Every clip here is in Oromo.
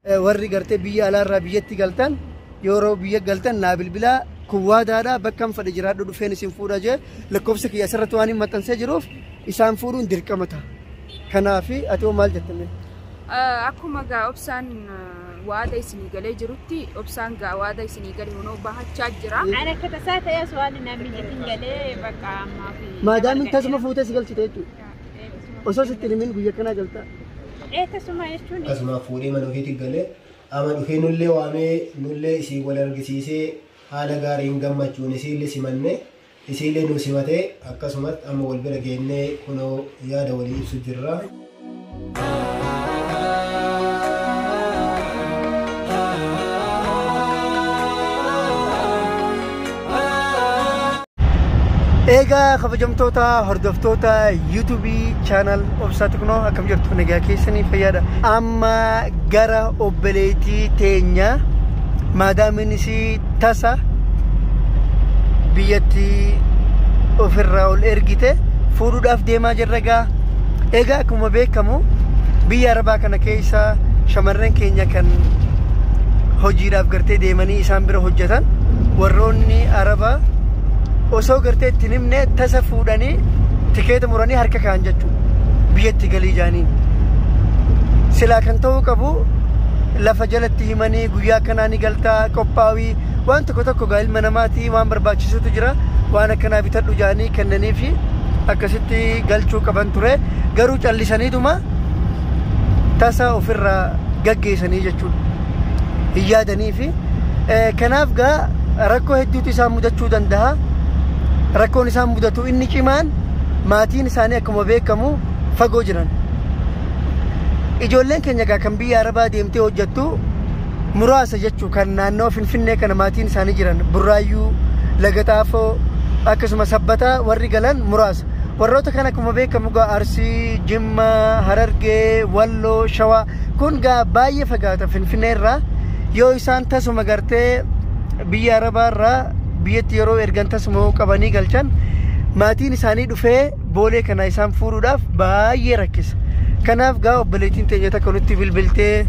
Warri gartee biyya alaarraa biyyatti galtan, yeroo biyya galtan naa bilbilaa, kun waadaadha, bakka fedhe jiraadhu dhufeen isin fuudha jee lakkoofsa kiyya asirratti waan hin maxxansee jiruuf isaan fuudhuun dirqama ta'a. Kanaaf ati hoo maal jettame? Akkuma gaa Obsaan waada isinii galee jirutti, Obsaan gaa waada isinii galee hunoo bahachaa jira. Ani akka tasaa ta'e osoo waan namni mijatin galee bakka ammaa fi. Maadaamin tasuma fuutee si galchite jechuudha. Osoo sitti hin himin guyya kanaa galtaa. Ee, tasuma jechuun. Akkasuma fuudhee mana ofiitti galee amma dhufee nullee waamee, nullee isii wal argisiisee, haala gaariin gammachuun isiillee simannee, isiillee nu simatee, akkasumas amma wal bira geennee kunoo yaada walii ibsu jirra. Egaa kabajamtoota hordoftoota YouTube channel Obsaa Teknoo, akkam jirtu? Nagaa keessanii? Fayyaadha. Amma gara obboleettii teenya maadaamiin isii tasa biyyatti ofirraa ol ergite fuudhuudhaaf deemaa jirra gaa. Egaa akkuma beekamu biyya Arabaa kana keessa shamarran keenya kan hojiidhaaf gartee deemanii isaan bira hojjetan, warroonni Arabaa osoo gartee ittiin himne tasa fuudhanii tikeeta muranii harka kaa'an jechuudha. Biyyatti galii jaaniin. Silaa kan ta'uu qabu lafa jalatti himanii, guyyaa akkanaa ni galtaa, qophaawii, waan tokko tokko gaa ilma namaatii waan barbaachisutu jira, waan akkanaa bitadhu jaanii kennanii fi akkasitti galchuu qaban ture. Garuu callisaniituma tasa ofirraa gaggeessanii jechuudha. Hin yaadanii fi kanaaf gaa rakkoo hedduutu isaan mudachuu danda'a. Rakkoon isaan mudatu inni cimaan maatiin isaanii akkuma beekamu fagoo jiran. Ijoolleen keenya gaa kan biyya Arabaa deemtee hojjettu muraasa jechuu, kan naannoo Finfinnee kana maatiin isaanii jiran, Burraayyuu, Laga Xaafoo, akkasuma Sabbataa warri galan muraasa. Warroota kan akkuma beekamu gaa Arsii, Jimma, Harargee, Walloo, Shawaa kun gaa baay'ee fagaata Finfinnee irraa. Yoo isaan tasuma gartee biyya Arabaa irraa biyyatti yeroo ergan tasuma qabanii galchan, maatiin isaanii dhufee Boolee kana isaan fuudhuudhaaf baay'ee rakkisa. Kanaaf gaa obboleettiin teenya takka nutti bilbiltee,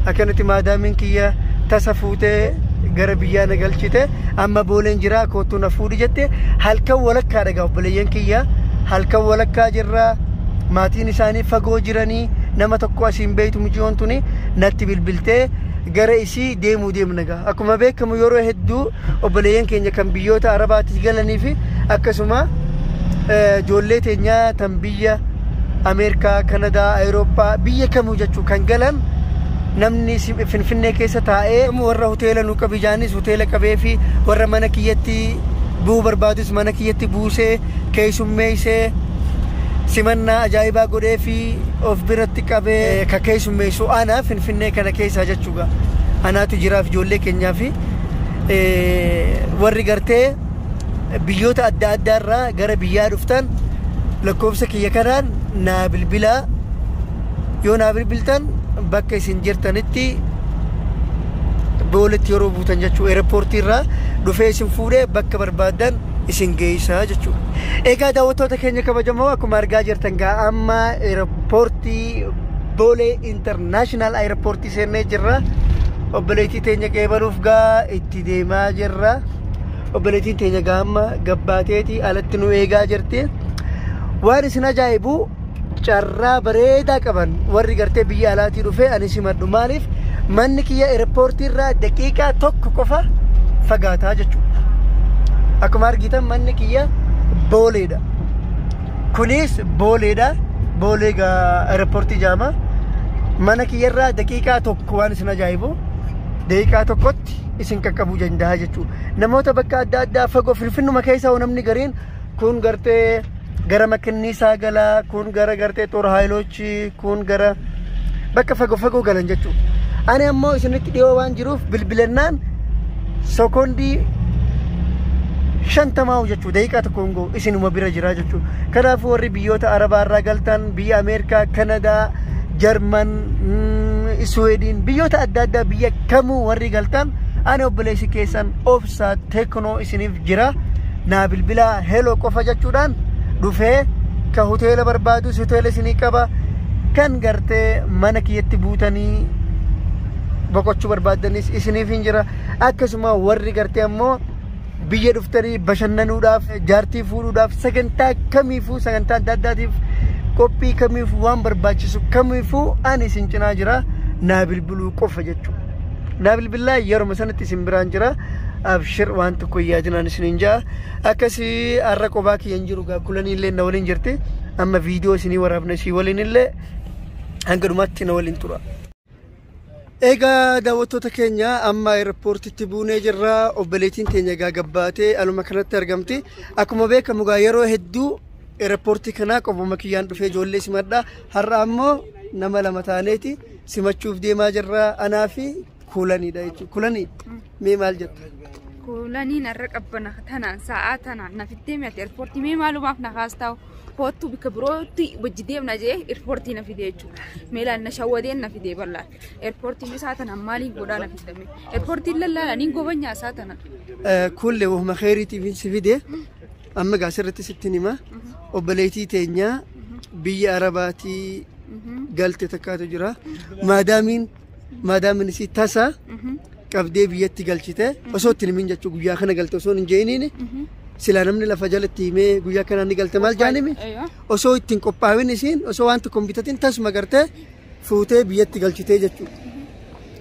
akkanatti maadaamiin kiyya tasa fuutee gara biyyaa na galchite, amma Booleen jira, koottuu na fuudhi jette. Halkan walakkaadha gaa obboleeyyan kiyya, halkan walakkaa jirra, maatiin isaanii fagoo jiranii, nama tokko asiin beeytu mijiyoon tuni natti bilbiltee gara isii deemuu deemna gaa. Akkuma beekamu yeroo hedduu obboleeyyan keenya kan biyyoota Arabaatti galanii fi akkasuma ijoollee teenyaa tan biyya Ameerikaa, Kanadaa, Awurooppaa, biyya kamuu jechuu kan galan, namni Finfinnee keessa taa'ee warra hoteela nu qabi jaanis hoteela qabee fi warra mana kiyyatti bu'uu barbaadus mana kiyyatti buusee keessummeessee simannaa ajaa'ibaa godhee fi of biratti qabee ka keessummeessu ana Finfinnee kana keessaa jechuudha. Anaatu jiraaf ijoollee keenyaa fi warri gartee biyyoota adda addaarraa gara biyyaa dhuftan lakkoofsa kiyya kanaan naa bilbilaa. Yoo naa bilbiltan bakka isin jirtanitti, Booletti yeroo buutan jechuu, eerpoortii irraa dhufee isin fuudhee bakka barbaaddan isin geessaa jechuudha. Egaa daawwattoota keenya kabajamoo, akkuma argaa jirtan gaa amma eerpoortii Boolee International Airportii seennee jirra. Obboleettii teenya qeebaluuf gaa itti deemaa jirra. Obboleettiin teenya gaa amma gabbaateeti alatti nu eegaa jirti. Waan isin ajaa'ibu carraa bareedaa qaban warri gartee biyya alaatii dhufee ani simadhu. Maaliif? Manni kiyya eerpoortii irraa daqiiqaa 1 qofa fagaataa jechuudha. Akkuma argitan manni kiyya Booleedha. Kunis Booleedha. Boolee gaa eerpoortii jaama. Mana kiyyarraa daqiiqaa 1, waan isin ajaa'ibu daqiiqaa 1tti isin qaqqabuu danda'a jechuudha. Namoota bakka adda addaa fagoo, Finfinnuma keessa hoo namni gariin kun gartee gara Makinniisaa galaa, kun gara gartee Xoor Haayilochi, kun gara bakka fagoo fagoo galan jechuudha. Ani ammoo isinitti dhiyoo waan jiruuf bilbilannaan sekoondii 50 jechuudha, daqiiqaa 1 hin ga'u, isinuma bira jira jechuudha. Kanaafuu warri biyyoota Arabaa irraa galtan, biyya Ameerikaa, Kanadaa, Jarman, Suweediin, biyyoota adda addaa, biyya kamuu warri galtan, ani obboleessi keessan Obsaa Teknoo isiniif jira. Naa bilbilaa, hello qofa jechuudhaan dhufee ka hoteela barbaadus hoteela isinii qaba. Kan gartee mana kiyyatti buutanii Boqochuu barbaaddanis isiniif hin jira. Akkasuma warri gartee ammoo biyya dhuftanii bashannanuudhaaf, jaartii fuudhuudhaaf, sagantaa kamiifuu, sagantaa adda addaatiif, qophii kamiifuu, waan barbaachisu kamiifuu ani isin cinaa jira. Naa bilbiluu qofa jechuudha. Naa bilbilaa yeruma sanatti isin biraan jira. Abshir, waan tokko hin yaadinaan isiniin ja'a. Akkasii har'a qophaa kiyya hin jiru gaa, Kulanii illee na waliin jirti. Amma viidiyoo isinii waraabna, isii waliin illee hanga dhumaatti na waliin tura. Egaa daawwattoota keenya, amma airportitti buunee jirra. Obboleettiin teenya egaa gabbaatee aluma kanatti argamti. Akkuma beekamu egaa yeroo hedduu airportii kanaa qobuma kiyyaan dhufee ijoollee simadha. Har'a ammoo nama lama taaneeti simachuuf deemaa jirra. Anaa fi Kulaniidha jechuudha. Kulanii, mee maal jetta? Kulaniin har'a qabbana tanaan sa'aa tanaan na fittee mi'ate airportii, mee maalumaaf na kaas taa'u koottu bikka birootti wajji deemna jee airportii na fide jechuudha. Meelaan na shawwadeen na fide bal'aan. Airportii isaa tanaan maaliin godhaa na fidame? Airportiin lallaala niin gobanyaa isaa tanaan. Kulle, wahuma khayriitiif si fide. Amma gaa asirratti sittin hima. Obboleettii teenya biyya Arabaatii galte takkaatu jira. Maadaamiin isii tasa qabdee biyyatti galchite osoo ittiin himin jechuu, guyyaa kana galte osoo hin jeeniin. Silaa namni lafa jalatti himee guyyaa kanaan ni galte maal jaanimi, osoo ittiin qophaa'in, isiin osoo waan tokko hin bitatin tasuma gartee fuutee biyyatti galchitee jechuudha.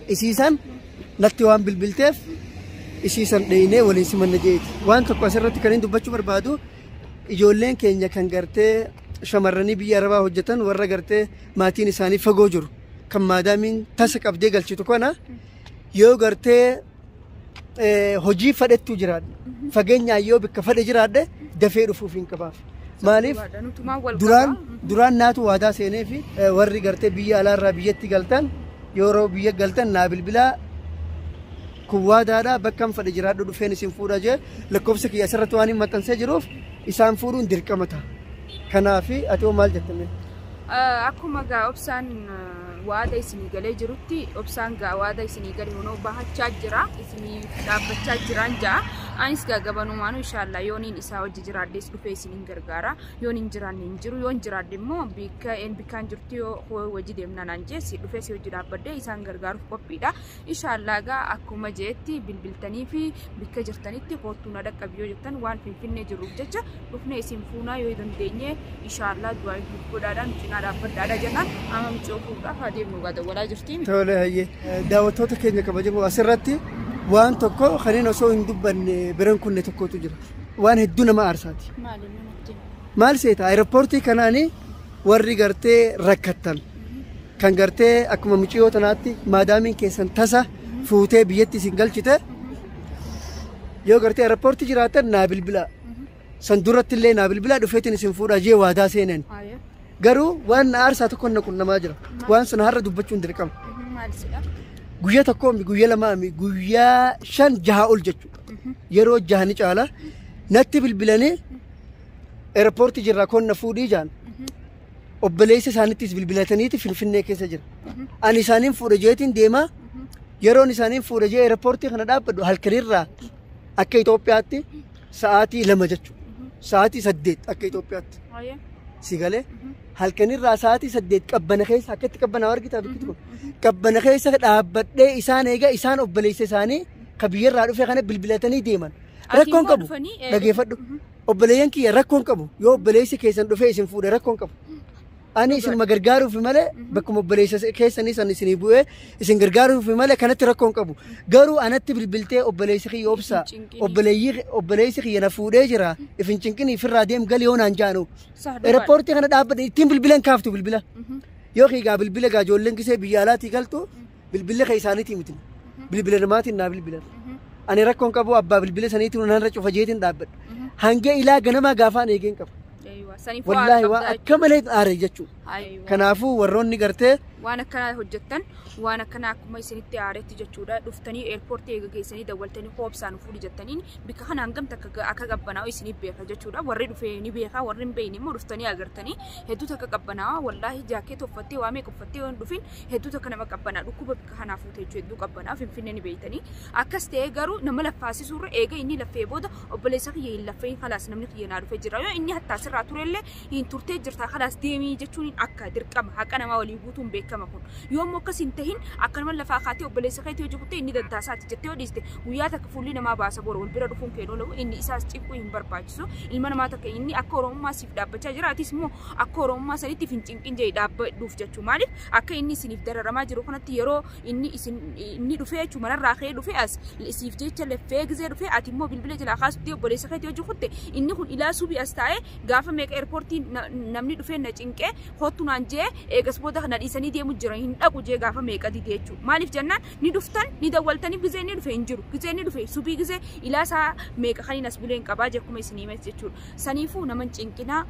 Isiisan natti waan bilbilteef isiisan dheeyinee waliin simanna jeeti. Waan tokko asirratti kan hin dubbachuu barbaadu, ijoolleen keenya kan gartee shamarranii biyya Arabaa hojjetan, warra gartee maatiin isaanii fagoo jiru, kan maadaamiin tasa qabdee galchitu kana, yoo gartee hojii fadhettuu jiraadhe, fageenyaan yoo bikka fadhe jiraadhe, dafee dhufuuf hin qabaaf. Maaliif duraan duraan naatu waadaa seenee fi warri gartee biyya alaarraa biyyatti galtan, yeroo biyya galtan naa bilbilaa, kun waadaadha, bakka hin fadhe jiraadhu dhufeen isin fuudha jee, lakkoofsa kiyya asirratti waan hin maxxansee jiruuf isaan fuudhuun dirqama ta'a. Kanaafi ati hoo maal jettame? Akkuma gaa Obsaan waada isinii galee jirutti, Obsaan gaa waada isinii gale hunoo bahachaa jira, isinii dhaabbachaa jiraan ja'a. Anis gaa gabanumaanu inshaallaa yooniin isaa hojii jiraadhees dhufee isiniin gargaara. Yoon hin jiraanne hin jiru, yoon jiraadhe immoo bikka een bikkaan jirtu yoo hojii deemna naan jee si dhufee si hojii dhaabbadhee isaan gargaaruuf qophiidha. Inshaallaa gaa akkuma jeetti bilbiltanii fi bikka jirtanitti koottuu na dhaqqabi yoo jettan, waan Finfinnee jirruuf jecha dhufnee isin fuunaa yoo dandeenye inshaallaa. Du'aa godhaadhaan cinaa dhaabbadhaadha jennaan, amma mucoo fuudhaaf adeemnu gaa dawwalaa jirti. Tole, hayyee, daawwattoota keenya kabajamoo, asirratti waan tokko kanneen osoo hin dubbanne biran kunne tokkotu jira. Waan hedduu nama aarsaati. Maali namatti? Maal seeta, airportii kanaanii warri gartee rakkattan, kan gartee akkuma mucayyoo tanaatti maadaamiin keessan tasa fuutee biyyatti isin galchite, yoo gartee airportii jiraatan naa bilbilaa. San duratti illee naa bilbilaa, dhufeetiin isin fuudhaa jee waadaa seenan. Garuu waan na aarsaa tokko na qunnamaa jira. Waan sana har'a dubbachuun dirqama. Maal sidha? Guyyaa tokko mi, guyyaa lamaa mi, guyyaa 5 jaha ol jechuudha. Yeroo jaha ni caala. Natti bilbilanii airportii jirra konna fuudhii jaan. Obboleessa isaanittis bilbilataniiti Finfinnee keessa jira. Ani isaaniin fuudha jeetiin deemaa. Yeroon isaaniin fuudha jee airportii kana dhaabbadhu halkanirraa akka Itoophiyaatti sa'aatii 2 jechuudha. Sa'aatii 8 akka Itoophiyaatti. Si galee, halkanirraa sa'aatii 8 qabbana keessa, akka itti qabbanaa argitaa bikki kun. Qabbana keessa dhaabbadhee isaan eega, isaan obboleessa isaanii ka biyyarraa dhufe kana bilbilatanii deeman. Rakkoon qabu, dhageeffadhu. Obboleeyyan kiyya, rakkoon qabu, yoo obboleessi keessan dhufee isin fuudhe rakkoon qabu. Ani isinuma gargaaruuf malee, bakkuma obboleessa keessanii san isinii bu'ee isin gargaaruuf malee kanatti rakkoon qabu. Garuu anatti bilbiltee obboleessi kiyya Obsaa, obboleessi kiyya na fuudhee jira, ifin cinqinii ifirraa deem gali yoo naan jaanu. Airportii kana dhaabbadhe ittiin bilbilan kaaftu bilbila. Yoo gaa bilbila gaa ijoolleen gisee biyya alaatii galtu bilbila kee isaaniitii miti. Bilbila namaatiin naa bilbilan. Ani rakkoon qabu, abbaa bilbila saniitiin narra cufa jeetiin dhaabbadha. Hanga ilaa ganamaa gaafaan eegeen qaba. Wallaahi waan akka malee aare jechuudha. Kanaafuu warroonni gartee waan akkanaa hojjettan, waan akkanaa akkuma isinitti aaretti jechuudha, dhuftanii airportii eega geessanii dawwaltanii Obsaan fuudhi jettaniin, bikka kana hangam takka akka qabbanaa'u isinii beeka jechuudha. Warri dhufee ni beeka, warri hin beekne immoo dhuftanii agartanii hedduu takka qabbanaa'aa. Wallaahi jaakeeta uffattee waa meeqa uffattee yoo hin dhufin hedduu takka nama qabbanaa, dhukkuba bikka kanaa fuute jechuudha. Hedduu qabbanaa Finfinnee ni beektanii. Akkas ta'ee garuu nama laffaasisuurra eega inni laffee booda obboleessa kiyya hin laffeen, kalaas namni kiyya naa dhufee jira, yoo inni hattaa sirraa turellee hin turtee jirta, kalaas deemii jechuun akka dirqama haqa namaa walii guutuun beekama. Kun yoo immoo akkas hin ta'in tahin akkanuma lafaa kaatee obboleessa keetii hojii kuttee inni dantaasaati jettee yoo dhiiste guyyaa takka fuulli namaa baasa boru wal bira dhufuun kee oolu inni isaas cinquu hin barbaachisu ilma namaa takka inni akka oromummaa siif dhaabbachaa jira atis immoo akka oromummaa sanitti hin cinqin jee dhaabbadhuuf jechuu maaliif akka inni isiniif dararamaa jiru kanatti yeroo inni isin inni dhufee jechuu manarraa ka'ee dhufee as siif jecha leffee gizee dhufee ati immoo bilbila jalaa kaasutti obboleessa keetii hojii kutte inni kun ilaa subii as taa'ee gaafa meeqa eerpoortii namni dhufee na cinqee kottu naan jee eegas booda na dhiisanii deemu jira hin dhaqu jee gaafa meeqa dide jechuu maaliif jennaan ni dhuftan ni dawwaltanii gizee inni dhufe hin jiru gizee inni dhufe subii gizee ilaa isaa meeqa kan as buleen qabaa jee akkuma isinii himes jechuudha saniifuu nama hin cinqinaa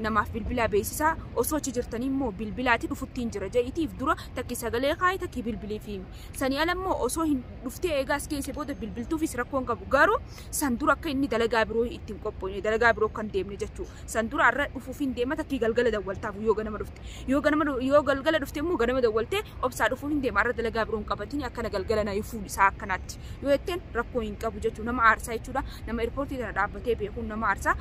namaaf bilbilaa beeksisaa osoo achi jirtanii immoo bilbilaati dhufutti hin jira je'itiif dura takki sagalee kaayi takki bilbilii fi sanii ala immoo osoo hin dhuftee eegaas keessa booda bilbiltuufis rakkoon qabu garuu san dura akka inni dalagaa biroo ittiin qophoofne dalagaa biroo kan deemne jechuudha san dura har'a dhufuuf hin deema takki galgala dawwaltaaf yoo ganama dhufte yoo ganama yoo galgala dhufte immoo ganama dawwaltee obsaa dhufuuf hin deema har'a dalagaa biroo hin qabatin akkana galgala na fuudhi isaa akkanaatti yoo jetteen rakkoo hin qabu jechuudha nama aarsaa jechuudha nama eerpoortii kana dhaabbatee beekuun nama aarsaa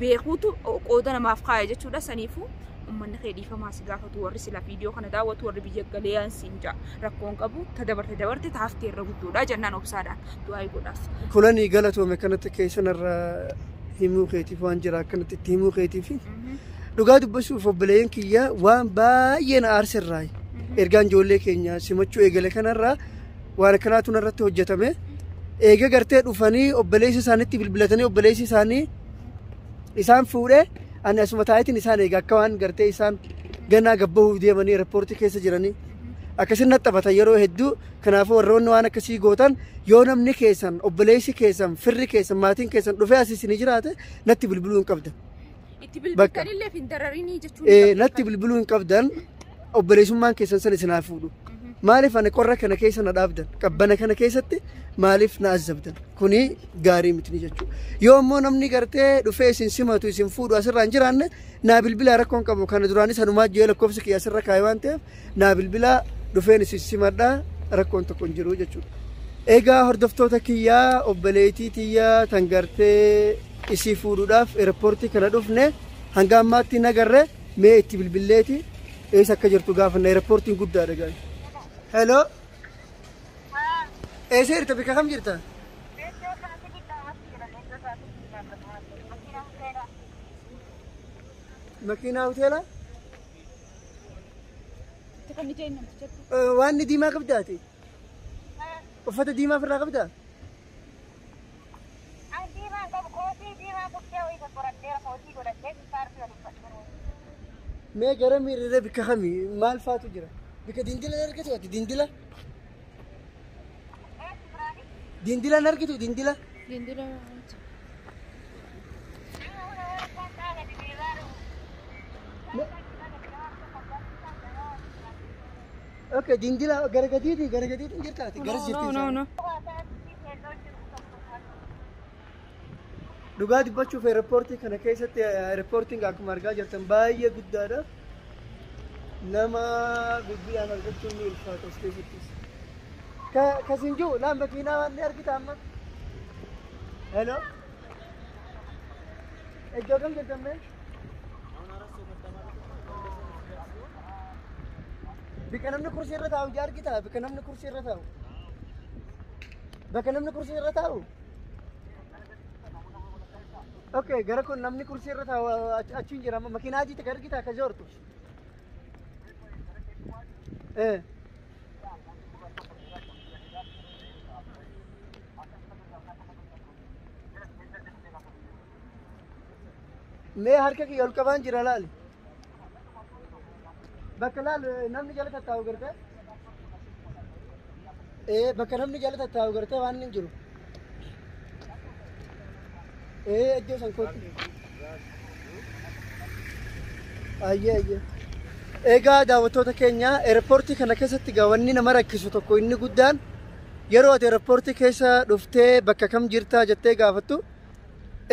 beekuutu qooda namaaf kaaya jechuudha saniifuu ummanni kee dhiifamaa si gaafatu warri sila viidiyoo kana daawwatu warri biyya galee siin ja'a rakkoon qabu ta dabarte dabarte taaftee irra guddoodha jennaan obsaadhaan du'aa godhaaf. Kulanii galatoome kanatti keessanarraa himuu keetiif waan jira akkanatti itti himuu keetiif dhugaa dubbachuuf obboleeyyan kiyya waan baay'ee na aarsirraa ergaan ijoollee keenya simachuu eegale kanarraa waan akkanaatu narratti hojjetame eega gartee dhufanii obboleessa isaaniitti bilbilatanii obboleessi isaanii isaan fuudhee ani asuma taayitiin isaan eega akka waan gartee isaan ganaa gabbahuuf deemanii eerpoortii keessa jiranii akkasin naxxabatan yeroo hedduu kanaafuu warroonni waan akkasii gootan yoo namni keessan obboleessi keessan firri keessan maatiin keessan dhufee asii isinii jiraate natti bilbiluu hin qabdan. Itti bilbiltanillee hin dararinii jechuun. Natti bilbiluu hin qabdan obboleessummaan keessan san isin haa fuudhu. Maaliif ani qorra kana keessa na dhaabdan qabbana kana keessatti maaliif na azabdan kuni gaarii miti jechuudha. Yoo immoo namni gartee dhufee isin simatu isin fuudhu asirraa hin jiraanne naa bilbilaa rakkoon qabu kana duraanis hanumaa jee lakkoofsa kiyya asirra kaa'e waan ta'eef naa bilbilaa dhufeen isin simadhaa rakkoon tokko hin jiru jechuudha. Egaa hordoftoota kiyyaa obboleettii tiyyaa tan gartee isii fuudhuudhaaf eerpoortii kana dhufne hanga ammaatti hin agarre mee itti bilbilleeti eessa akka jirtu gaafanna eerpoortiin guddaadha gaari. Hello. Eessa jirta bikka kam jirta? Makiinaa hoteelaa? Waan diimaa qabdaati? Uffata diimaa ofirraa qabdaa? Mee gara miirree bikka kamii maal faatu jira? Bikka dindila argitu ati dindila? Dindila argitu dindila? Dindila. Okay, dindila gara gadiiti gara gadiiti hin jirtaati gara jirti. No no no. Dhugaa dubbachuuf eerpoortii kana keessatti eerpoortiin akkuma argaa jirtan baay'ee guddaadha. Nama bilbilaan argachuun ni ulfaata as keessattis. Kasin jiru laan makiinaa waan ni argita amma. Hello. Iddoo kam jirtan mee? Bikka namni kursii irra taa'u ija argita bikka namni kursii irra taa'u. Bakka namni kursii irra taa'u. Okay, gara kun namni kursii irra taa'u achi hin jira makiinaa adii takka argita akka joortu. Mee harka kiyya ol qabaan jira laali. Bakka laal namni jala tattaa'u gartee? Bakka namni jala tattaa'u gartee waan hin jiru. Iddoo san kootti. Ayyee ayyee. Egaa daawwattoota keenya eerpoortii kana keessatti wanni nama rakkisu tokko inni guddaan yeroo ati eerpoortii keessa dhuftee bakka kam jirtaa jettee gaafattu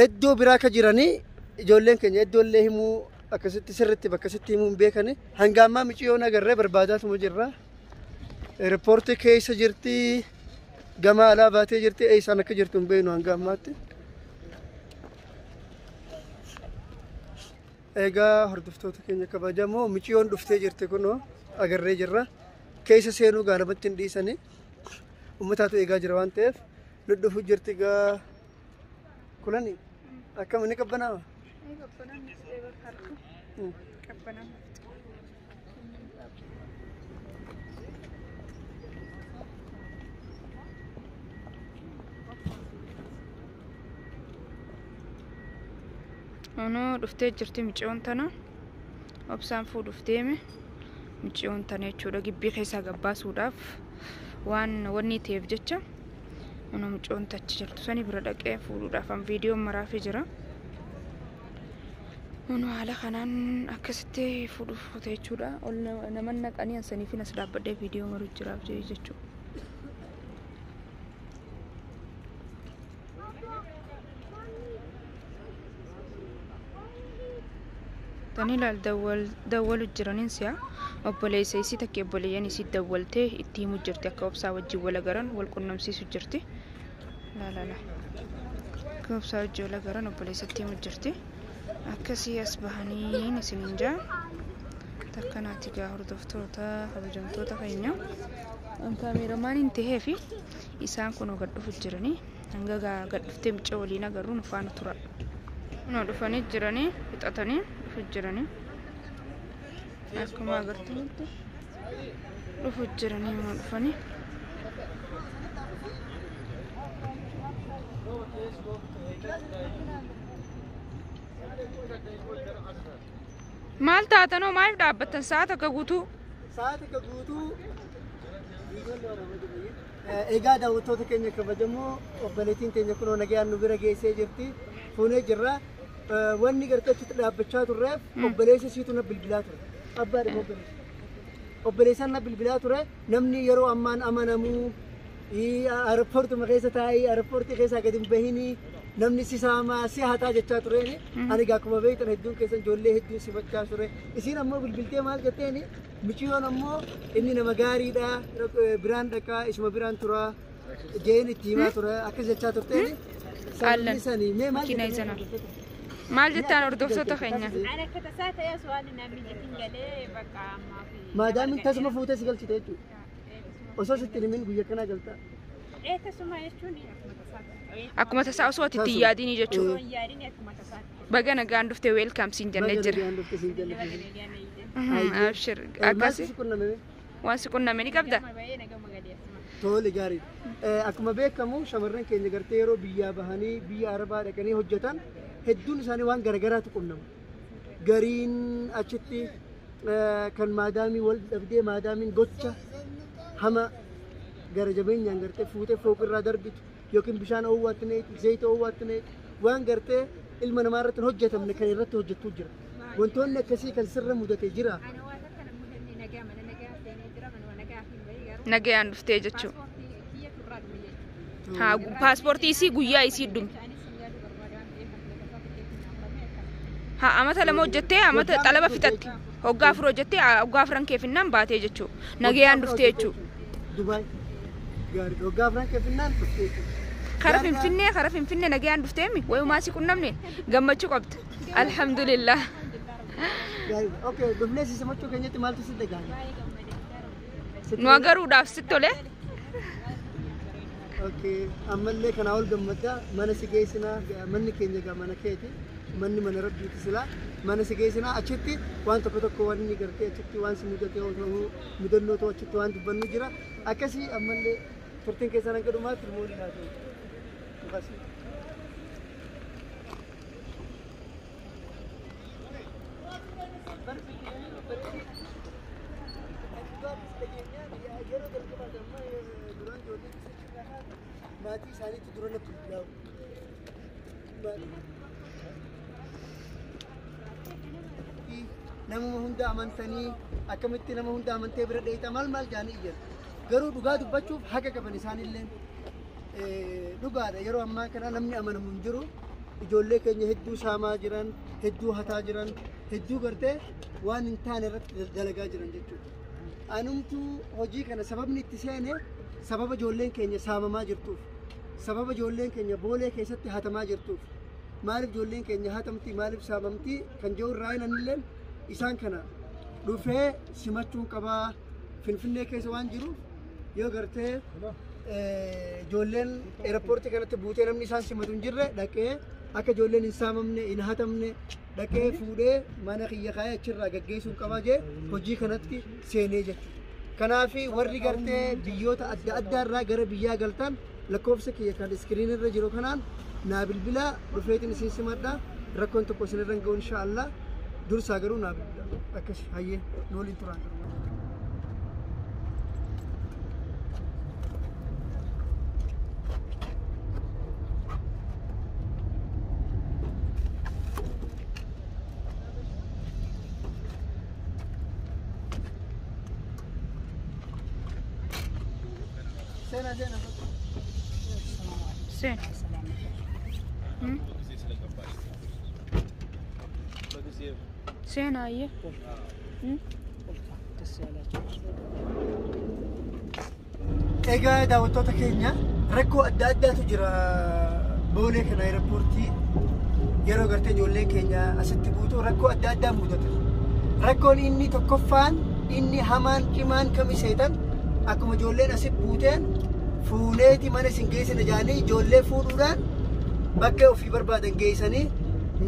iddoo biraa akka jiranii ijoolleen keenya iddoo illee himuu akkasitti sirriitti bakka sitti himuu hin beekani. Hanga ammaa miciyyoon agarree barbaadaatuma jirra. Eerpoortii keessa jirti gama alaa baatee jirti eessaan akka jirtu hin beeknu hanga ammaatti. Egaa hordoftoota keenya kabajamoo miciyyoon dhuftee jirti kunoo agarree jirra. Keessa seenuu gaa namatti hin dhiisanii uummataatu eegaa jira waan ta'eef nu dhufu jirti gaa kulani akkam inni qabbanaawa? Onoo dhuftee jirti micoon tana. Obsaan fuudhuuf deeme micoon tana jechuudha gibbii keessaa gabbaasuudhaaf waan wanni ta'eef jecha onoo micoon tachi jirtu sani bira dhaqee fuudhuudhaaf an viidiyoon maraafii jira. Onoo haala kanaan akkasitti fuudhuuf ta'e jechuudha. Ol nama naqanii ansanii fi as dhaabbadhee viidiyoo maruu jiraaf jechuudha. Tani ilaal dawwalu jiraniin si'a obboleessa isii takka obboleeyyan isii dawwaltee itti himu jirti akka obsaa wajjin wal agaran wal qunnamsiisu jirti. Laalala akka obsaa wajjin wal agaran obboleessatti himu jirti. Akkasii as bahaniin isiniin jaa takka naati gaa hordoftoota kabajamtoota keenya. Kaameeramaan hin tahee fi isaan kun gad dhufu jiranii hanga gad dhuftee mucaa waliin agarru nu faana tura. Kunoo dhufanii jiranii fixatanii dhufu jiranii akkuma agartanitti dhufu jiranii immoo dhufanii. Maal taatanoo maaliif dhaabbattan sa'a takka guutuu? Sa'a takka guutuu. Egaa daawwattoota keenya kabajamoo obboleettiin keenya kunoo nagaan nu bira geessee jirti. Fuunee jirra. Wanni gartee achitti dhaabbachaa turreef obboleessa isiitu na bilbilaa ture. Abbaadha obboleessa. Obboleessaan na bilbilaa ture. Namni yeroo ammaan amanamuu aeropoortuma keessa taa'ee aeropoortii keessaa gadi hin bahinii namni si saamaa si hataa jechaa tureeni. Ani egaa akkuma beektan hedduun keessan ijoollee hedduun simachaa ture. Isiin ammoo bilbiltee maal jetteeni miciyyoon ammoo inni nama gaariidha biraan dhaqaa isuma biraan tura jeen itti himaa ture akkas jechaa turteeni. Allan. Sanii mee maal Makiina jettan? isa Maal jettaan hordoftoota keenya? Ani akka tasaa ta'e osoo waan namni mijatin galee bakka ammaa fi. Maadaamin tasuma fuutee si galchite jechuudha. Osoo sitti himin guyya kanaa galta. Ee tasuma jechuun akkuma tasaatti. Akkuma tasaa osoo ati itti hin yaadinii jechuudha. Osoo hin yaadin akkuma tasaatti. Baga nagaan dhuftee welcome siin jennee Baga jira. nagaan dhufte siin jenne. Abshir Maaltu akkasi si qunname? waan si qunname ni qabda. Gama bahee nagama galee asuma. Tole gaariidha. Akkuma beekamu shamarran keenya gartee yeroo biyyaa bahanii biyya Arabaa dhaqanii hojjetan hedduun isaanii waan garagaraatu qunnamu. Gariin achitti kan maadaamii wal dhabdee maadaamiin gocha hama gara jabeenyaan gartee fuutee fooqirraa darbitu yookiin bishaan oowwaatti neetu zayita oowwaatti neetu waan gartee ilma namaa irratti hin hojjetamne kan irratti hojjettuu jira. Wantoonni akkasii kan sirra mudate jira. Ani waan akka na mudanne nagaa mana nagaa seenee jira manuma nagaa hin bahee garuu Nagayaan dhuftee jechuudha. paaspoortii kiyya turraa dhume jechuudha. Haa paaspoortii isii guyyaa isii dhume. Anis hin yaaduu barbaada waan ta'eef akkuma tasaa tikeetiin naa murame akkasuma. Haa amata 2 hojjettee amata xalaba fixatte. Hoggaa 4 hojjettee hoggaa 4 keefinnaan baatee jechuudha. Nagayaan dhuftee jechuudha. Dubaay. Gaarii. Waggaa 4 keefinnaan dhuftee jechuudha. Kara Finfinnee nagayaan dhufteemi wayumaa si qunnamne gammachuu qabda. Alhamdulillah. Gaarii. Okay, dhufnee si simachuu keenyatti maaltu si dhagahame? Baay'ee gammadee. Nu agaruudhaaf sitti tole. Okay, ammallee kanaa ol gammaddaa mana si geessinaa manni keenya egaa mana keeti manni mana rabbiiti silaa mana si geessinaa achitti waan tokko tokko wanni gartee achitti waan si mudate yoo ta'u mudannoo ta'u achitti waan dubbannu jira akkasii ammallee turtiin keessan hanga dhumaatti ilmoon haa ta'u. Akkasii. Yeroo jalqabaati amma duraan ijoolleen maatii isaaniitti dura natti bilbilaa'u. Namuma hunda amantanii akkamitti nama hunda amantee bira dheeyta maal maal jaanii iyyan. Garuu dhugaa dubbachuuf haqa qaban isaanillee dhugaadha yeroo ammaa kana namni amanamu hin jiru. Ijoollee keenya hedduu saamaa jiran, hedduu hataa jiran, hedduu gartee waan hin taane irratti dalagaa jiran jechuudha. Anumtuu hojii kana sababni itti seene sababa ijoolleen keenya saamamaa jirtuuf, sababa ijoolleen keenya boolee keessatti hatamaa jirtuuf, maaliif ijoolleen keenya hatamti, maaliif saamamti kan jiru irraa anilleen isaan kana dhufee simachuun qabaa. Finfinnee keessa waan jiruuf yoo gartee ijoolleen eerpoortii kanatti buutee namni isaan simatu hin jirre dhaqee akka ijoolleen hin saamamne hin hatamne dhaqee fuudhee mana kiyya kaayee achirraa gaggeessuun qabaa jee hojii kanatti seenee jechuudha. Kanaaf warri gartee biyyoota adda addaa irraa gara biyyaa galtan lakkoofsa kiyya kan iskiriin irra jiru kanaan naa bilbilaa dhufeetiin isin simadha. Rakkoon tokko isin irra hin ga'u inshaallah. Dursaa garuu naa bilbilaa. Akkas hayyee nu waliin turaan garuu. Seenaa seenaa. Seen. Seenaa iyyee. Egaa daawwattoota keenya rakkoo adda addaatu jira boolee kana eerpoortii yeroo gartee ijoolleen keenya asitti buutu rakkoo adda addaa mudata. Rakkoon inni tokkoffaan inni hamaan cimaan kamiseetan akkuma ijoolleen asitti buuteen fuuneeti mana isin geessina jedhanii ijoollee fuudhuudhaan bakka ofii barbaadan geessanii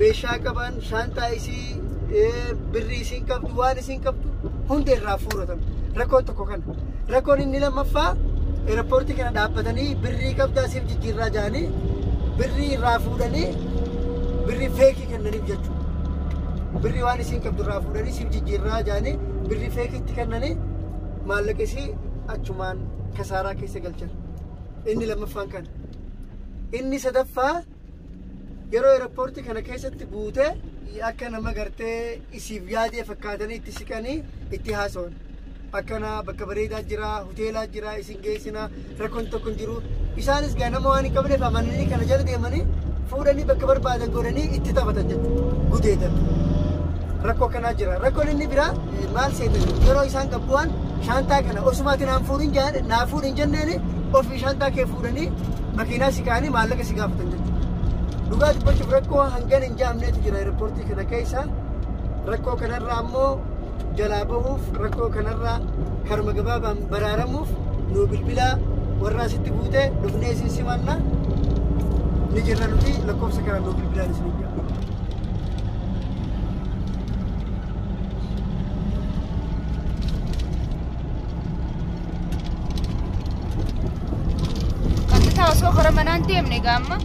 meeshaa qaban shaantaa isii birrii isiin qabdu waan isiin qabdu hunda irraa fuudhatan. Rakkoon tokko kana. Rakkoon inni lammaffaa eerpoortii kana dhaabbatanii birrii qabdaa siif jijjiirraa jedhanii birrii irraa fuudhanii birrii feekii kennaniif jechuudha. Birrii waan isiin qabdu irraa fuudhanii siif jijjiirraa jedhanii birrii feekiitti kennanii maallaqa isii achumaan kasaaraa keessa galchan. Inni lammaffaan kana. Inni sadaffaa yeroo eerpoortii kana keessatti buutee akka nama gartee isiif yaadee fakkaatanii itti siqanii itti haasawan. Akkana bakka bareedaa jira, hoteelaa jira, isin geessina, rakkoon tokko hin jiru. Isaanis gaa nama waan hin qabneef amananii kana jala deemanii fuudhanii bakka barbaadan godhanii itti taphatan jechuudha. Gudeedan. Rakkoo kanaa jira. Rakkoon inni biraa maal seetan yeroo isaan qabbu'an shaantaa kana osumaatti naan fuudhin jaan naa fuudhin jenneeni ofii shaantaa kee fuudhanii makiinaa si kaa'anii maallaqa si gaafatan jechuudha. Dhugaa dubbachuuf rakkoo hangan hin jaamneetu jira eerpoortii kana keessa. Rakkoo kanarraa ammoo jalaa bahuuf rakkoo kanarraa karma gabaabaan baraaramuuf nu bilbilaa warra asitti buute dhufnee isin simanna ni jirra nuti lakkoofsa kanaan nu bilbilaan isin jira. Qaxxitaa osoo karaa manaan deemne gaamma.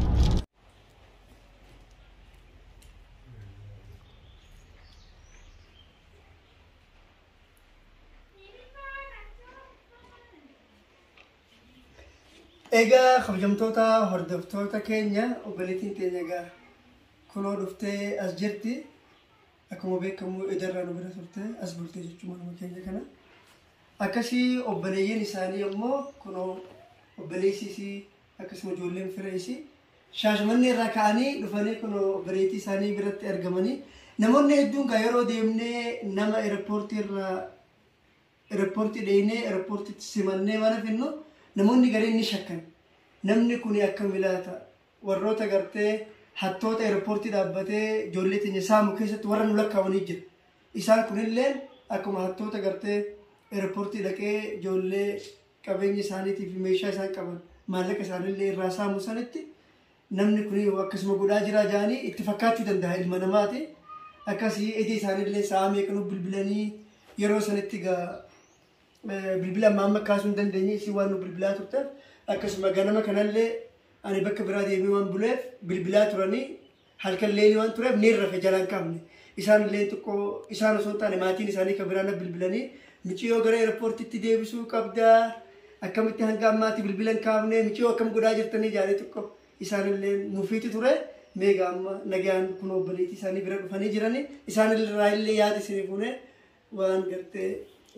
Egaa kabajamtoota hordoftoota keenya obboleettiin teenya egaa kunoo dhuftee as jirti. Akkuma beekamu edarraa nu bira turte as bultee jechuudha manuma keenya kana. Akkasii obboleeyyiin isaanii immoo kunoo obboleessi isii akkasuma ijoolleen fira isii shaashamannee irraa ka'anii dhufanii kunoo obboleettii isaanii biratti argamanii namoonni hedduun gaa yeroo deemnee nama eerpoortii irraa eerpoortii dheenee eerpoortiitti simannee mana finnu namoonni gariin ni shakkan. Namni kun akkam ilaata? Warroota gartee hattoota eerpoortii dhaabbatee ijoollee teenya saamu keessatti warra nu lakkaawanii jira. Isaan kunillee akkuma hattoota gartee eerpoortii dhaqee ijoollee qabeenya isaaniitii fi meeshaa isaan qaban maallaqa isaaniillee irraa saamu sanitti namni kun akkasuma godhaa jira jedhanii itti fakkaachuu danda'a ilma namaati. Akkasii ija isaaniillee sa'a meeqa nu bilbilanii yeroo sanitti gaa bilbila ammaa amma kaasuu hin dandeenye isii waan nu bilbilaa turteef akkasuma ganama kanallee ani bakka biraa deemee waan buleef bilbilaa turanii halkan leelii waan tureef ni rafe jalaan kaafne. Isaan illee xiqqoo isaan osoo hin taane maatiin isaanii kan biraan bilbilanii miciyoo gara eerpoortiitti deebisuu qabdaa akkamitti hanga ammaatti bilbila hin kaafne miciyoo akkam godhaa jirtanii jedhanii xiqqoo isaan illee mufiitu ture. Meegaa amma nagaan kun obboleettii isaanii bira dhufanii jiranii isaan irraa illee yaada isinii fuunee waan gartee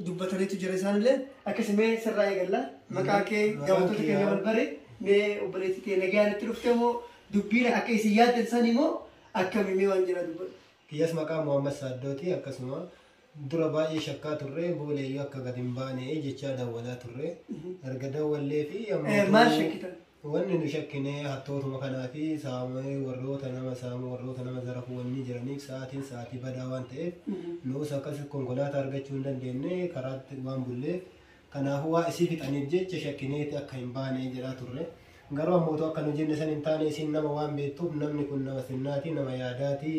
dubbataniitu jira isaan illee akkasumee sirraa eegalla maqaa kee daawwattoota keenya wal bare mee obboleettii tee nagaan itti dhufte moo dubbiin akka isin yaaddan sanii moo akkami mee waan jira dubbadhu. Kiyyas maqaa Muhammad Saaddooti akkasuma dura baay'ee shakkaa turre booleeyyuu akka gad hin baane jechaa dawwalaa turre erga dawwallee fi Maal shakkitan? Wanni nu shakkine hattootuma kanaa fi saamee warroota nama saamu warroota nama zarafu wanni jiraniif sa'aatiin sa'aatii badaa waan ta'eef nuus akkas konkolaataa argachuu hin dandeenye karaatti waan bulleef Kanaafuu waa isii fixaniif jecha shakkineeti akka hin baane jedhaa turre. Garuu ammoo akka nu jenne san hin taane isiin nama waan beektuuf namni kun nama sinnaati, nama yaadaati,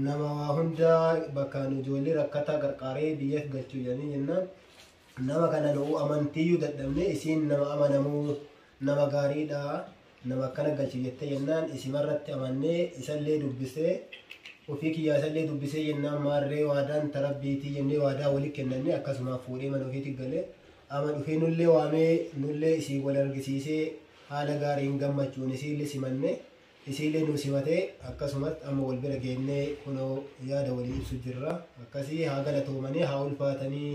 nama waa hundaa bakka nu ijoollee rakkataa qarqaaree biyyaaf galchuu jedhanii jennaan nama kana nu amantiiyyuu dadhabne isiin nama amanamuu nama gaariidha nama akkana galchi jettee jennaan isimarratti amannee isallee dubbisee ofii kiyyaa isallee dubbisee jennaan maarree waadaan tarabbiitii jennee waadaa walii kennannee akkasuma fuudhee mana ofiitti galee ama dhufee nullee waamee nullee isii wal argisiisee haala gaariin gammachuun isiillee simanne isiillee nu simatee akkasumas amma wal bira geennee kunoo yaada walii ibsu jirra. Akkasii haa galatoomanii haa ulfaatanii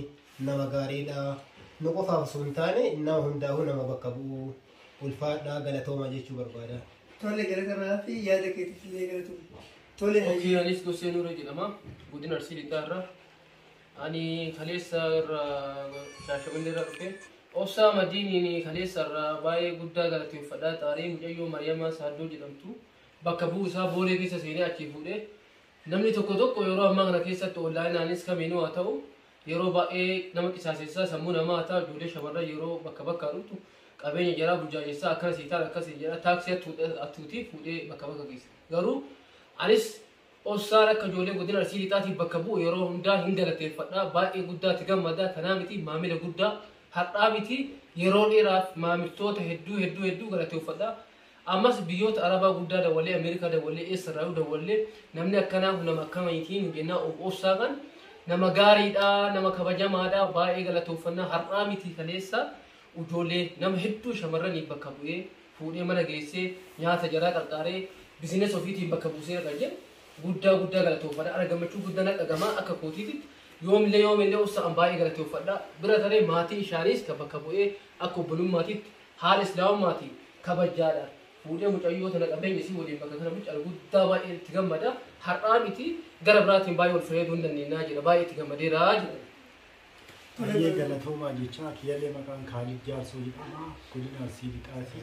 nama gaariidha. Nu qofaaf osoo hin taane nama hundaa'uu nama bakka bu'u ulfaadhaa galatooma jechuu barbaada. Tole galatarraa fi yaada keetiif illee galatooma. Tole Hojii anis Gossee Nuuree jedhama. Godina Arsii Lixaa irraa. Ani kaleessa irraa Shaashamannee irraa dhufe. Obsaa Madiiniin kaleessa irraa baay'ee guddaa galateeffadha. Xaaree mucayyoo Mariyamaa Saaddoo jedhamtu bakka bu'u isaa Boolee keessa seenee achii fuudhee namni tokko tokko yeroo ammaa kana keessatti onlaayinaanis kamiinuu haa ta'u yeroo baay'ee nama qisaasessaa sammuu namaa haa ta'u ijoollee shamarran yeroo bakka bakkaa dhuftu qabeenya jaraa burjaajessaa akkasii ta'an akkasii jedha taaksii attuutii fuudhee bakka bakka geessa. Garuu anis Obsaan akka ijoollee godina Arsii Lixaatiif bakka bu'u yeroo hundaa hin galateeffadha. Baay'ee guddaatti gammada. Kanaa miti maamila guddaa har'aa miti yeroo dheeraaf maamiltoota hedduu hedduu hedduu galateeffadha. Ammas biyyoota Arabaa guddaa dawwallee Ameerikaa dawwallee eessarraa dawwallee namni akkanaa kun nama akkamiitiin jennaa Obsaa kan nama gaariidha, nama kabajamaadha, baay'ee galateeffannaa har'aa miti kaleessa ijoollee nama hedduu shamarraniif bakka bu'ee fuudhee mana geessee nyaata jaraa qarqaaree bizinees ofiitiin bakka buusee kan jedhu guddaa guddaa galateeffadha. Ana gammachuu guddaa na dhagama akka kootiitti yoomillee yoomillee Obsaan baay'ee galateeffadha. Bira taree maatii isaanis kan bakka bu'ee akka obbolummaatiitti haala islaamummaatiin kabajaadha. Fuudhee mucayyoo tana qabeenya isii waliin bakka kana mucaa guddaa baay'ee itti gammada. Har'aa miti gara biraatiin baay'ee ol fayyaduu hin dandeenyaa jedha. Baay'ee itti gammadeera jedha. Baay'ee galatoomaa jecha kiyyallee maqaan Kaalid Jaarsoo jedhama. Godina Arsii Lixaati.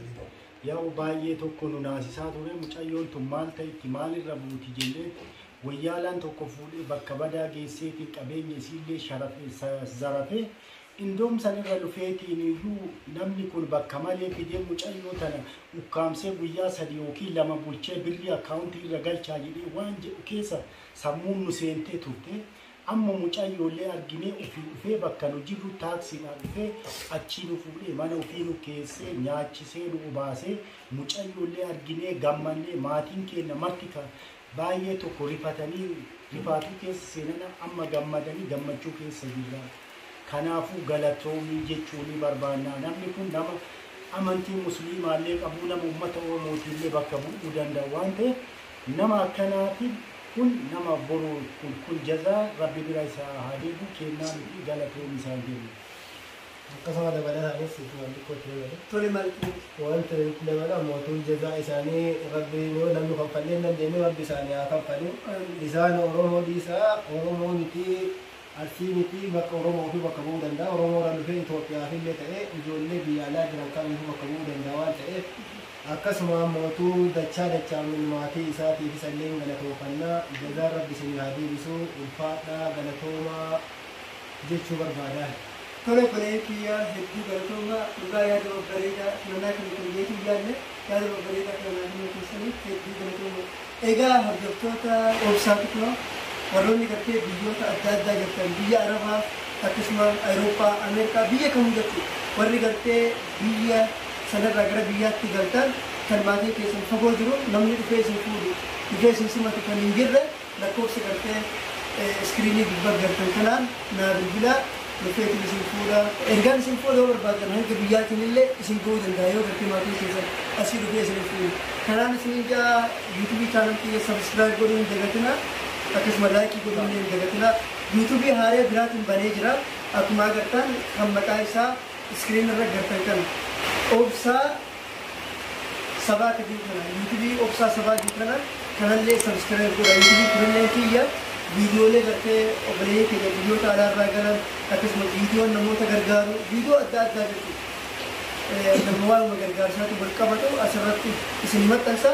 Yaa'u baay'ee tokko nu naasisaa ture mucayyoon tun maal ta'etti maalirra buuti jennee wayyaalaan tokko fuudhee bakka badaa geesseetiin qabeenya isiillee zarafee indoom sanirra dhufeetiin iyyuu namni kun bakka malee fidee mucayyoo tana ukkaamsee guyyaa 3 yookiin 2 bulchee birrii akkaawuntii irra galchaa jedhee waan jedhu keessa sammuun nu seentee turte. Amma mucayyoollee arginee ofii dhufee bakka nu jirru taaksiidhaan dhufee achii nu fuudhee mana ofii nu keessee nyaachisee nu obaasee mucayyoollee arginee gammannee maatiin keenya marti baay'ee tokko rifatanii rifaatuu keessa seenan amma gammadanii gammachuu keessa jirra. Kanaafuu galatoomii jechuun ni barbaanna. Namni kun nama amantii musliimaallee qabu nama uummata Oromootiillee bakka bu'uu danda'u waan ta'eef nama akkanaatiin kun nama boru kun jazaa rabbi bira isaa haa deebi'u kennaa miti galatoomii isaan jennu. Akkasuma dabalataanis waan xiqqootti dabale. Tole maal Wanta dabala mootuu jazaa isaanii rabbi yoo namni kanfallee hin dandeenye rabbi isaanii haa kanfalu. Isaan Oromoo dhiisaa Oromoo miti Arsii miti bakka Oromoo fi bakka bu'uu danda'a. Oromoo irraa dhufee Itoophiyaaf illee ta'ee ijoollee biyya alaa jiran kamiifuu bakka bu'uu danda'a waan ta'eef akkasuma mootuu dachaa dachaan maatii isaatiif isallee galatoofannaa jazaan rabbi isinii haa deebisu ulfaadhaa galatoomaa jechuu barbaada. Tole kolee kiyyaa hedduu galatoomaa dhugaa yaada babbareedaa filannaa kan kenneetu yaadne yaada babbareedaa filannaa kan keessaniif hedduu galatoomaa. Egaa hordoftoota Obsaa Tukuloo warroonni gartee biyyoota adda addaa jirtan biyya Arabaa akkasuma Awurooppaa Ameerikaa biyya kamuu jirtu warri gartee biyya sanarraa gara biyyaatti galtan kan maatiin keessan fagoo jiru namni dhufee isin fuudhu dhufee isin simatu kan hin jirre lakkoofsa gartee iskiriinii gubbaa gartan kanaan naa bilbilaa dhufeetiin isin fuudha. Ergaan isin fuudha yoo barbaadan hanga biyyaatiin illee isin ga'uu danda'a yoo gartee maatiin keessan asii dhufee isin fuudhu. Kanaan isin ijaa yuutuubii chaanal kiyya sabskiraayib godhuu hin dagatinaa akkasuma laayikii godhuu hin dagatinaa. Yuutuubii haaree biraatiin banee jira akkuma agartan kan maqaa isaa iskiriin irra gartan kana. Obsaa Sabaa kadii kana yuutuubii Obsaa Sabaa kana kanallee sabskiraayib godha. Yuutuubii kunillee kiyya viidiyoolee gartee obboleeyyan keenya biyyoota alaarraa galan akkasuma viidiyoon namoota gargaaru viidiyoo adda addaa jechuudha. Nama waanuma gargaarsaatu wal qabatu asirratti isin maxxansa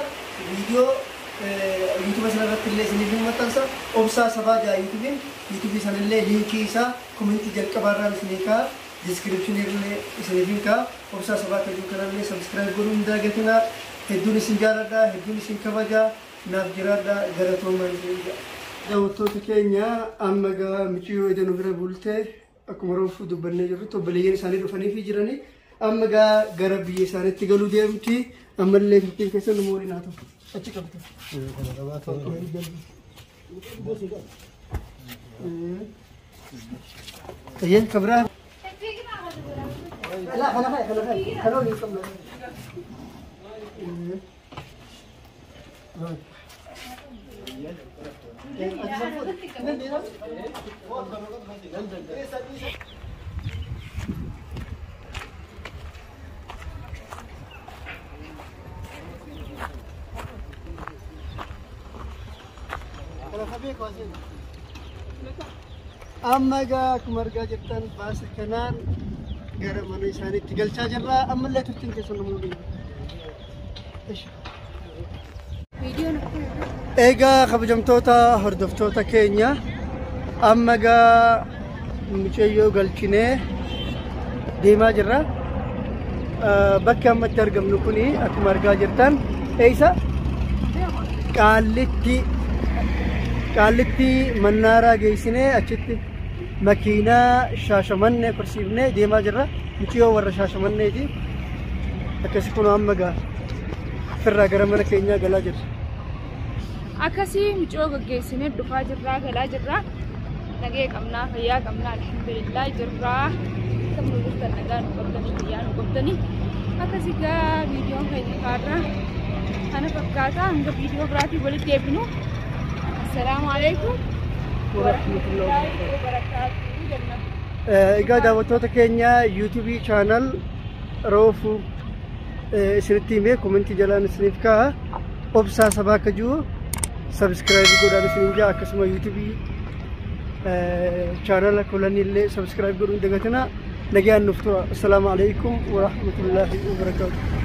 viidiyoo yuutuuba sanarratti illee isiniif hin maxxansa. Obsaa Sabaa jaa yuutuubiin yuutuubii sanallee liinkii isaa komintii jalqabaarraan isinii kaa'a. Description illee isiniif hin ka'a. Obsaa Sabaa kan jiru kanallee subscribe godhuu hin dagatinaa. Hedduun isin jaaladha, hedduun isin kabaja, naaf jiraadha, galatoomaa isin jedha. Daawwattoota keenya amma gaa mucayyoo edanu bira bultee akkuma reefu dubbannee jirrutti obboleeyyan isaanii dhufanii fi jiranii amma gaa gara biyya isaaniitti galuu deemti. Ammallee turtiin keessa nu waliin haa ta'u. Achi qabda. Eeyyee kabraa. لا خلا خلا خلا خلا خلا خلا. Amma egaa akkuma argaa jirtan baasa kanaan gara mana isaaniitti galchaa jirra. Ammallee turtiin keessa nu mul'atu. Egaa kabajamtoota hordoftoota keenya amma egaa mucayyoo galchinee deemaa jirra. Bakki amma itti argamnu kuni akkuma argaa jirtan eessa? Qaallitti mannaaraa geessinee achitti makiinaa Shaashamannee korsiifnee deemaa jirra. Mucayyoo warra Shaashamanneeti. Akkasi kun amma egaa ofirraa gara mana keenyaa galaa jirra. Akkasii mucayyoo gaggeessinee dhufaa jirraa galaa jirraa. Nagee qabnaa fayyaa qabnaa alhamdulillah jirraa. Sabni jirtan nagaa nu qabdanii fayyaa nu qabdanii. Akkasii gaa viidiyoon keenya kaarraa kana fakkaata hanga viidiyoo biraatiin walitti deebinu. Assalaamu alaikum warahmatullahi wabarakatuh. Egaa daawwattoota keenya yuutuubii chaanal Roofu isinitti himee komentii jalaan isiniif kaa'a. Obsaa Sabaa akka jiru sabskiraayib godhaan isiniin jaa akkasuma yuutuubii chaanala kulanni illee sabskiraayib godhuun dagatinaa. Nagaan nuuf tura. Assalaamu alaikum warahmatullahi wabarakaatuh.